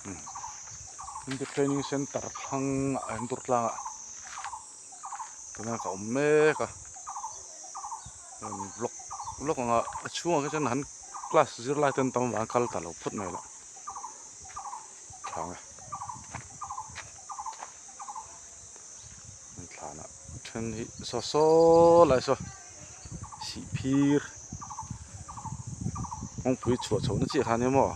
Hindi training center thlang ah hian dur tlang ah tunah ka awm mek a vlog vlog ang a a chhungah khi chuan han class zirlai te an tam avang kal ta lo phawt mai lah thlang e thlanah then hi saw saw lai saw sih phir kawngpui chhuah chhoh na chiah kha ania maw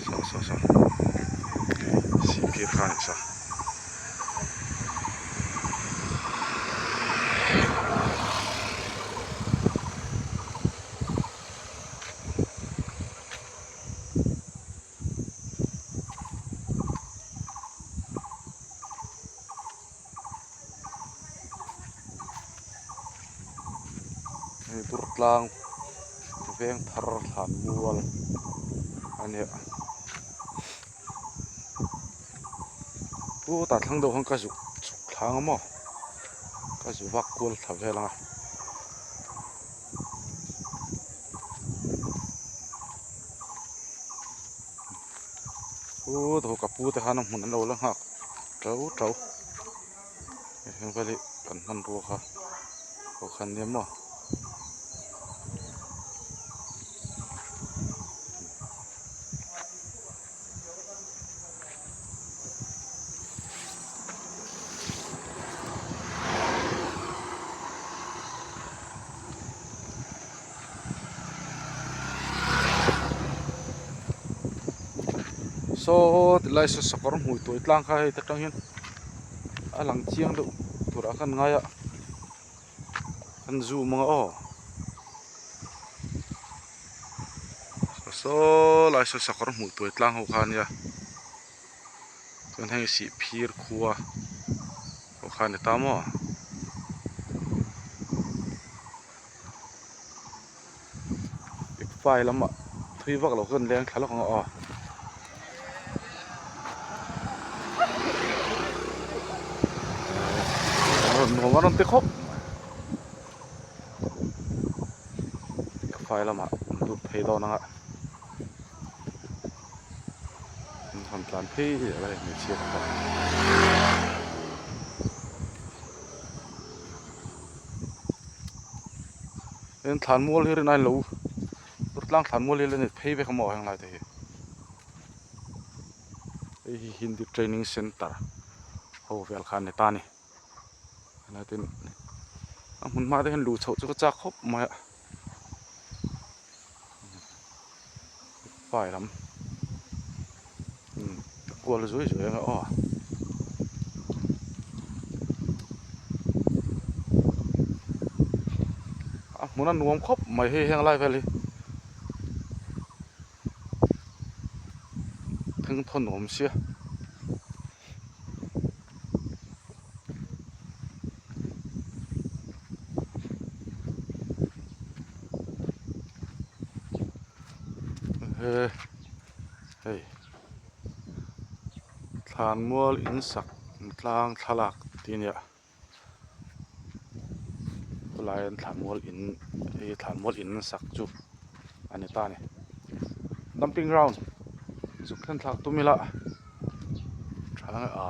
saw saw saw sih phir kha a ni saw. Hei Durtlang veng thar thlan mual a nia chutah thlang deuh khan ka zuk chhuk thlang a maw ka zu vak kual thla vel ang a. Chu ka pu te khan a hmun an lo la nghak teuh teuh heng vel hi kan hmanrua kha pawh khan nia maw. Saw tilai saw sakawr hmui tuai tlang kha hei ta tang hian a lang chiang deuh turah khan ngai a kan zoom ang a aw saw lai saw sakawr hmui tuai tlang ho kha a nia chuan hei sihphir khua pawh kha a ni ta maw. File lamah thui vak lo khan leng thla lawk ang aw. Rawn nuam a rawn ti khawp mai. File lamah an lut phei dawn ang a. An rawn tlan phei leh a hmeichhia te pawh. Heng thlan mual hi rin a inlo tlang thlan mual hi la ni phei vek a maw heng lai te hi hei hi hindi training center ho vel kha a ni ta a ni helai te a hmun hma te hian luh chhoh chu ka chak khawp mai a pai lam kual zui zui ang e aw. A hmun a nuam khawp mai hei heng lai vel hi thengthaw nuam sia. He hei thlanmual in sak tlang thlalak tih a nia khawlai an thlanmual in hei thlanmual in sak chu a ni ta a ni dumping ground zuk thlen thlak tum ila tha a.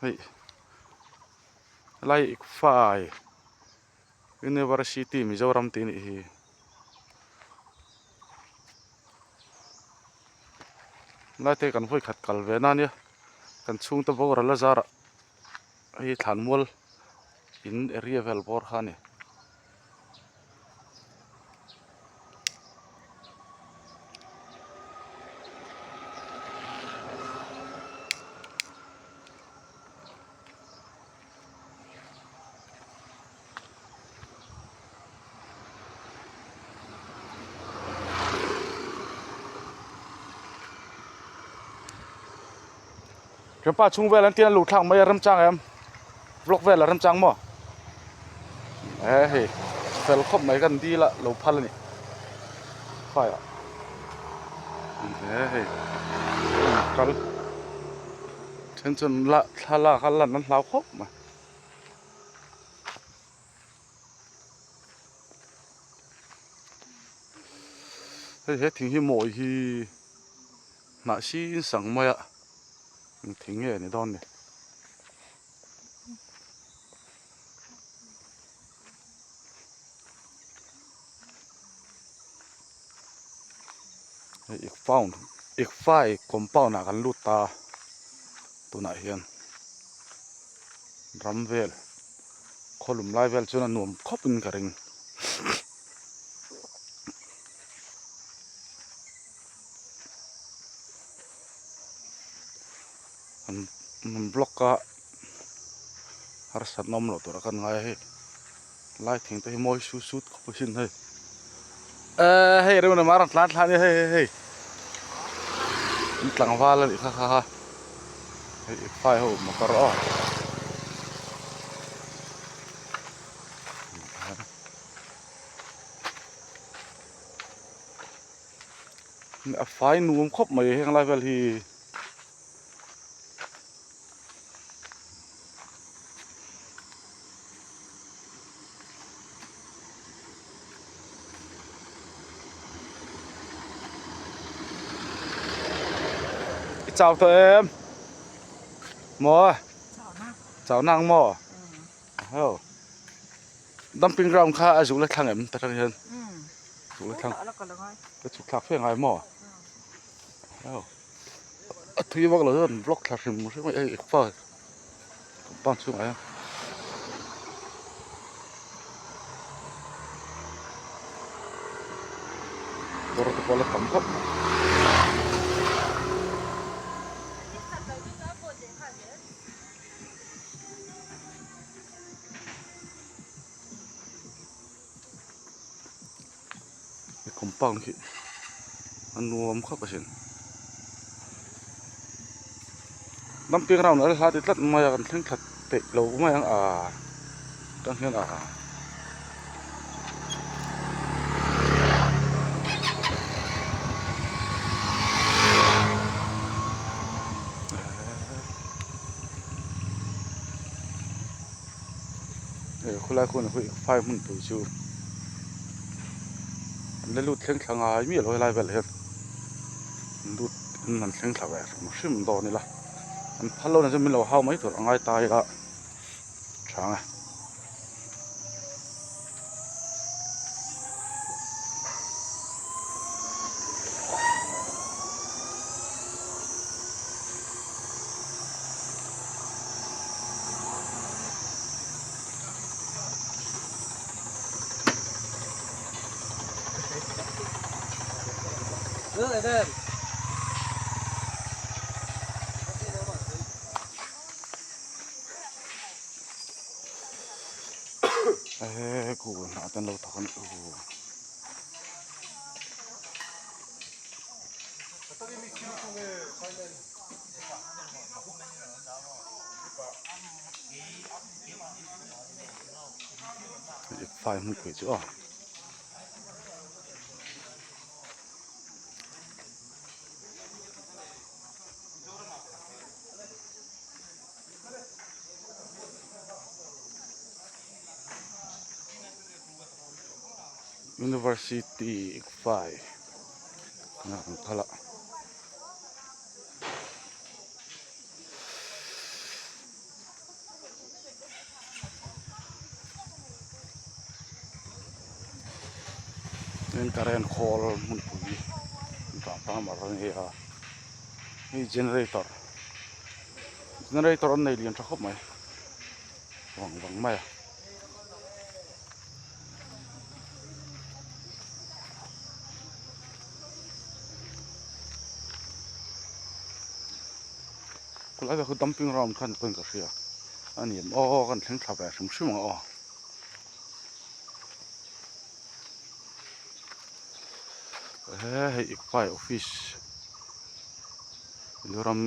Hei helai fai university Mizoram tih a nih hi helai te kan vawi khat kal ve na ania kan chhungte boral a zarah hei thlanmual in area vel bawr kha a ni. Pa chhung vel an tia luh thlak mai a remchang em vlog vel a remchang maw he hei fel khawp mai kan dil a lo phal a ni phai ah. He hei an kal then chuan la thlalak a lan an hlau khawp mai. Hei he thing hi mawi hi hnah sin sang mai a eng thing nge ni dawn ni. Hei ikfound ikfai compound ah kan lut ta a tunah hian ram vel khawlum lai vel chuan a nuam khawp in ka ring. An block a harsatna awm loh tur a kan ngai a hei lai thing te hi mawi sut sut khawp a sin hei ehh hei reuh lam a rawn tlan thla a nia hei hei hei an tlangval a nih kha kha kha hei fai ho motor aw. A fai nuam khawp mai heng lai vel hi. I chau tawh em? Maw? Chau nang maw? Ho. Dumping ground kha a zuk la thlang em ta tang hian? Zuk la thlang. Ka chhuk thlak fe ngai maw? Ho. A thui vak lo chuan block thla hrim hrim a hei fa compound chhungah hian. Motor te pawh a la tam khawp mai. He compound hi a nuam khawp asin dumping ground a la hla ti tlat mai a kan thleng thla peih lo mai ang ah tang hian ah. Khawlai khawn ah khuan fai hmun pui chu an la lut thleng thla ngai miah lo helai velah hian an lut in an thleng thla ve hrim hrim dawn ila an phal lo na chu min lo hau mai tur a ngai ta ila tha ang e. Eee khu hnah te an lo thawk a ni aw. Fai hmun pui chu aw. University fai a ang khalh a. Tin current khawl hmunpui transformer a ni a hei generator generator an nei lian tha khawp mai vang vang mai a. Khulai vel khu dumping ground khan pawhin ka hria a ni em aw kan thleng thla ve hrim hrim ang aw. He hei Ikpai office Mizoram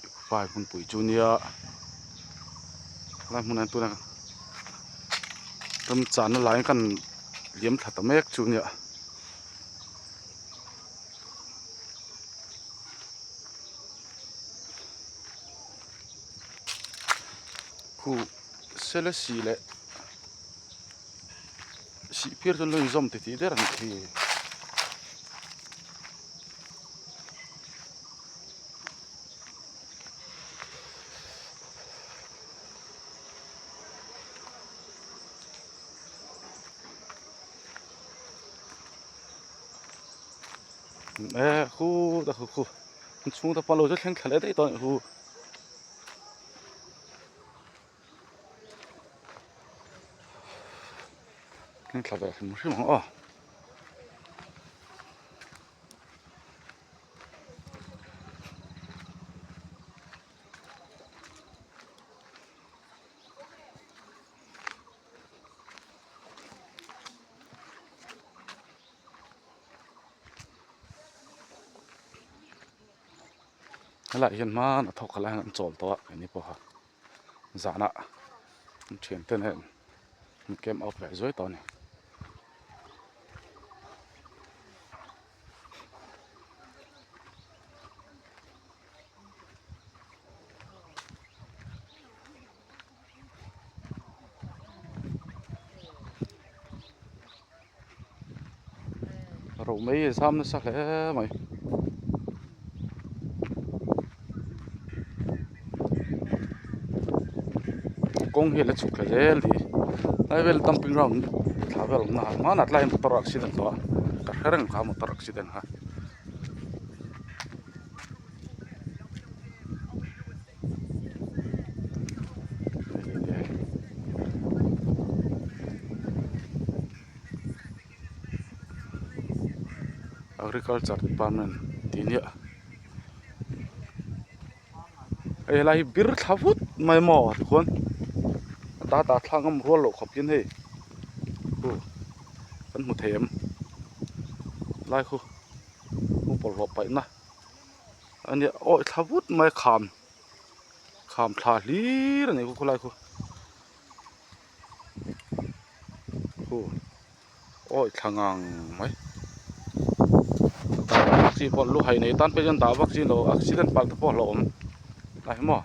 Ikpai hmunpui chu nia helai hmunah hian tuna remchana laiin kan liam thla ta mek chu nia. Khu Selesih leh Sihphir chu an lo inzawm titih der a nih khi. E khu ta khu khu chhung te pawh lo chu thleng thla leh daih tawh a nih khu. Thleng thla ve hrim hrim ang aw. Helaiah hian hmana thawk kha lai hian an chawl tawh a keini pawha zanah an thiante nen an camp out leh zuai tawh a ni. Ro mai a zam nasa hle mai. Kawng hi a la chhuk thla zel tih lai vel dumping ground thla vel awmna ah hmanah tlaiin motor accident tawh a ka hre reng kha motor accident kha. Agriculture department tih nia hei helai hi bir thla vut mai maw tikhuan a ta ta thlak ngam rual loh khawp hian hei khu kan hmu thei em lai khu khu bawlhhlawh paihna. A nia awi thla vut mai a kham kham thla hlir a ni khu khawlai khu khu awi thla ngang mai chi pawh lu hai nei tan phei chuan dah vak chi lo accident palh te pawh a hlauhawm a hi maw.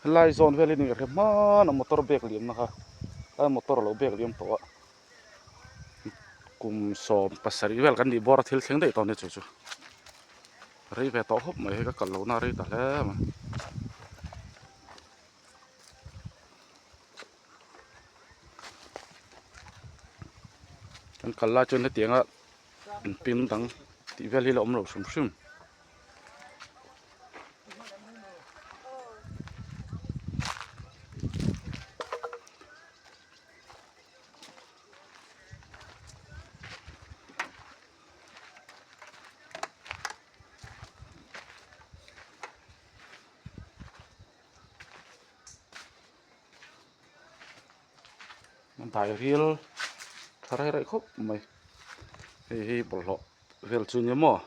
Helai zawn vel hi ni ka hre hman a motor bag liamna kha tlai motor a lo bag liam tawh a kum 17 vel kan nih bawr a thil thleng daih tawh a nia chu chu. Rei ve tawh khawp mai hei ka kal lohna a rei ta hle mai. Kan kal lai chuan hetianga pin dang tih vel hi la awm lo hrim hrim. Dairial tha rei rei khawp mai hei hi bawlhhlawh vel chu nia maw.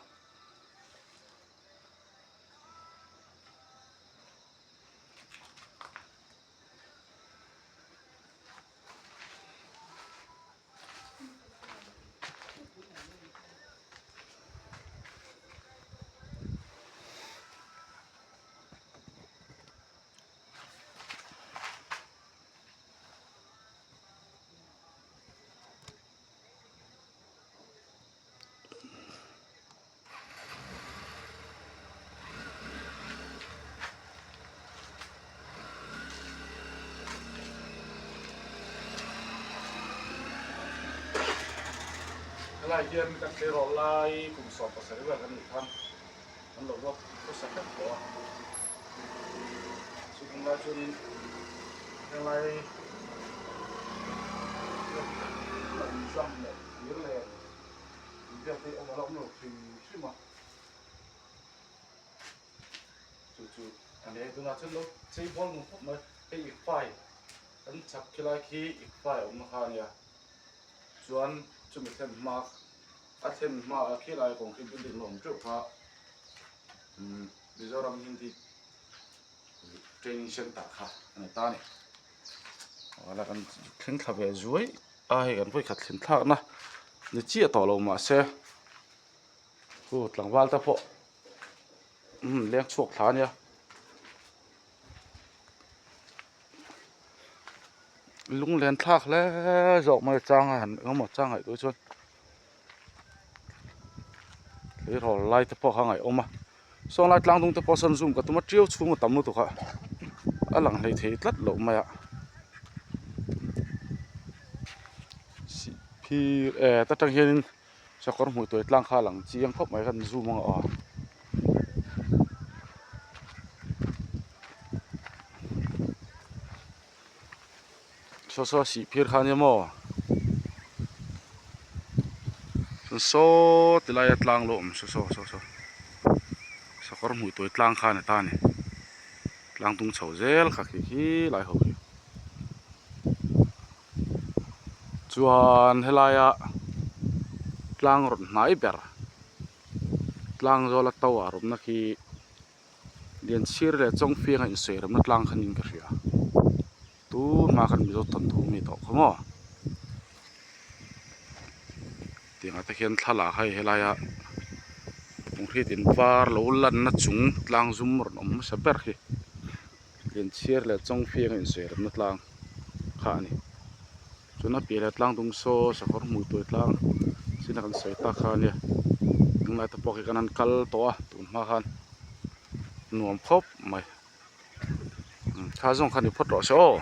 Helai hian kan tleirawl lai kum 17 vel kan nih khan an lo ruat hmasa hrep tawh a, chutah lai chuanin helai a inzam leh thir len tih vel te hi awm a la awm lo hrim hrim a, chu chu a ni a, tunah chuan lo chei bawl nung khawp mai, hei ikpai kan chhak khilai khi ikpai a awmna kha a nia chuan. Chumi thlen hma a thlen hma a khilai kawng khi building la awm teuh kha Mizoram Hindi Training Centre kha a ni ta a ni. Awla kan thleng thla ve zuai a hei kan vawikhat thlen thlakna ni chiah tawh lo mahse chu tlangval te pawh leng chhuak thla a nia. Lunglen thlak hle zawk mai chang a han engemaw chang ngaihtuah chuan tleirawl lai te pawh kha ngaihawm a sawn lai tlang dung te pawh sawn zoom ka tum a tiau chhung a tam lutuk a a lang hlei thei tlat loh mai a sihphir eh ta tang hianin sakawr hmuh tuai tlang kha a lang chiang khawp mai khan zoom ang aw. Saw saw sihphir kha ania maw chuan saw ti laia tlang lo awm saw saw saw saw sakawr hmuh tuai tlang kha ani ta a ni tlang tung chho zel kha khi khi lai ho khi chuan helaia tlang rawn hnai ber tlang zawla tower awmna khi. Lianchhir leh Chawngfianga insawi remna tlang kha niin ka hria. Tun hma khan Mizo thawnthu mi tawh kha maw? Tiangah te khian thla la hei helaia Lunghrit in var lo lanna chung tlang zum rawn awm hmasa ber hi Lianchhir leh Chawngfianga insawi remna tlang kha a ni. Chuan a piah leh tlang dung saw sakawr hmui tuai tlang chin a kan sawi tak kha ania tunlai te pawh khi kan han kal tawh a tun hma khan nuam khawp mai kha zawng kha ni phawt rawh se aw.